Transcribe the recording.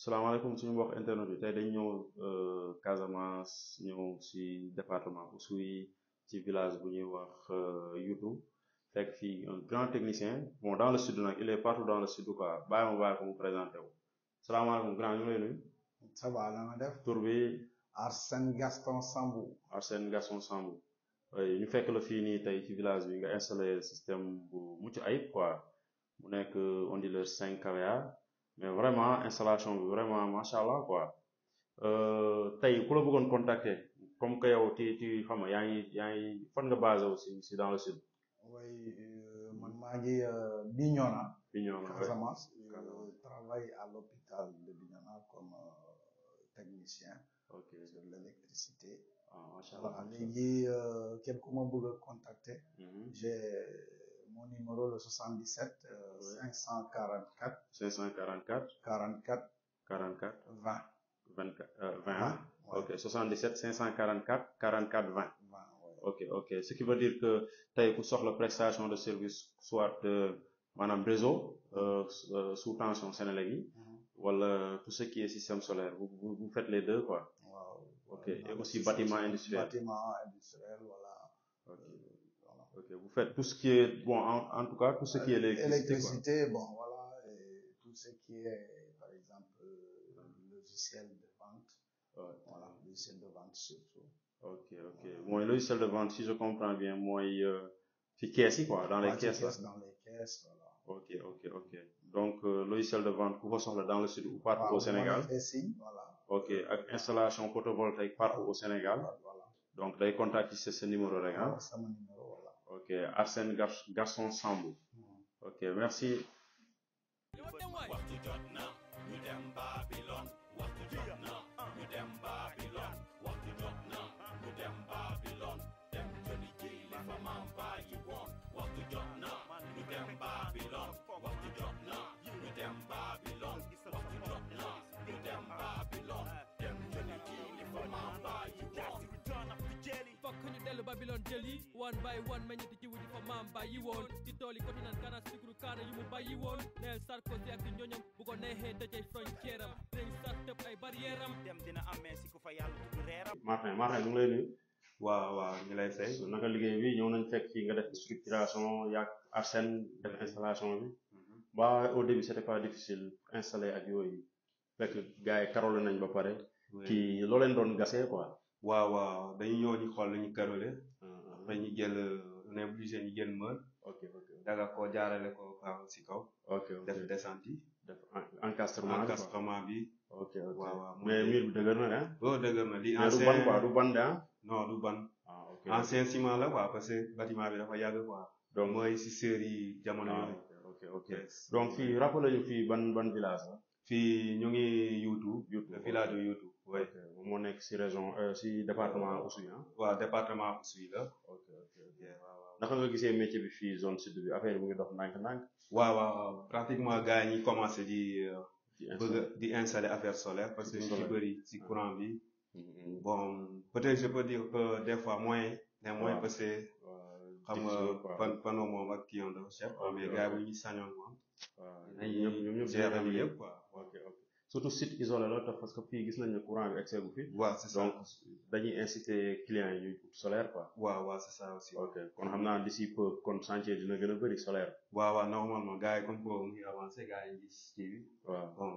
salaamaaleykum suñu mbokk internet bi tey dañ ñëw Casamance ñëw ci département Oussouye ci village bu ñuy wax Youtou fekk fii un grand technicien bon dans le sud nag il est partout dans le sud quoi bàyyi ko mu présenté wu salaamaaleykum grand ñu ngi lay nuyu. ça va na nga def. tur bi. Arsène Gaston Sambou. Arsène Gaston Sambou ñu fekk la fii nii tey ci village bi nga installé système bu mucc ayib quoi mu nekk onduleur 5 kVA. mais vraiment installation bi vraiment macha allah quoi tey ku la bëggoon contacter comme que yow ti xam nga yaa ngi fan nga basé aussi si dans le sud. oui man maa ngi Bignona. Bignona Casamance. Je travaille à l'hôpital de Bignona comme technicien. ok sur l'électricité. ah macha allah léegi képp ku ma bëgg a contacter. j'ai mon numéro le 77 544 44 20 ok 77 544 44 20 ouais. ok ce qui veut dire que tey ku soxla prestation de service soit maanaam réseau sous tension Senelec yi wala tout ce qui est système solaire vous faites les deux quoi. waaw ok et aussi bâtiment industriel voilà. ok vous faites tout ce qui est bon en tout cas tout ce qui est électricité bon voilà et tout ce qui est par exemple logiciel de vente. voilà logiciel de vente surtout. ok mooy logiciel de vente si je comprends bien mooy ci kees yi quoi dans les caisses là. dans les caisses voilà. ok donc logiciel de vente ku ko soxla dans le sud ou partout au Sénégal. voilà. ok ak installation photovoltaïque partout au Sénégal. voilà. donc day contacter ce numéro rek ah. sama numéro voilà. ok Arsène Gaston Sambou. ok merci. waxtu jot na ñu dem Babylone waxtu jot na ñu dem Babylone waxtu jot na ñu dem Babylone dem jëli ji li fa maam bàyyi woon waxtu jot na ñu dem Babylone waxtu jot na ñu dem Babylone waxtu jot na ñu dem Babylone dem jëli ji li fa maam bàyyi woon fokk ñu dellu Babylone jëli one by one meññeti jiwu di fa maam bàyyi woon ci tooli ko naan kana sukuru kaana yu mu bàyyi woon neel Sarkozy ak ñoñam bu ko neexee dajay frontière am dinañ sar tëb ay barrière am dem dina amee si ku fa yàlla tudd reeram Martin ñu ngi lay nuyu. waaw ñu lay fay. naka liggéey bi ñëw nañ fekk fii nga def structuration yaag Arsène def installation bi. ba au début c'était pas difficile installer ak yooyu fekk gars yi karole nañ ba pare. kii loo leen doon gasee quoi. waaw dañu ñëw ñu xool lu ñu karole. après ñu jël on est obligé ñu jël mër. ok daga ko jaarale ko si kaw. ok def descente yi. def encastrement bi. ok waaw mais mur bi dëgër na ah. oh dëgër na di mais du ban quoi du ban de ah. non du ban. ah ok ancien ciment la quoi parce que bâtiment bi dafa yàgg quoi. donc mooy si sœur yi jamono yooyu. ok donc fii rappelé ñu fii ban village la. fii ñu ngi Youtou. le village de Youtou. oui moo nekk si région si département Oussouye ah. waaw département Oussouye la. ok waaw naka nga gisee métier bi fii zone sud bi affaire bi mu ngi dox ndànk-ndànk. waaw pratiquement gars yi ñi commencé di installer affaire solaire parce que ñu ci bëri ci courant bi. bon peut-être je peux dire que des fois moins. mais moins parce que xam nga panneau moom ak kii on dafa cher. mais gars yi bu ñu sañoon moom. ñoom ñëpp gérer bi yëpp quoi. ok surtout site isolé la tax parce que fii gis nañ ne courant bi excès gu fi. waaw c'est ça donc dañuy inciter clients yi ñuy ut solaire quoi. waaw c'est ça aussi. ok kon xam naa d'ici peu kon chantier dina gën a bëri solaire. waaw normalement gars yi comme que mu ngi avancé gars yi ngi kii bi. waaw bon.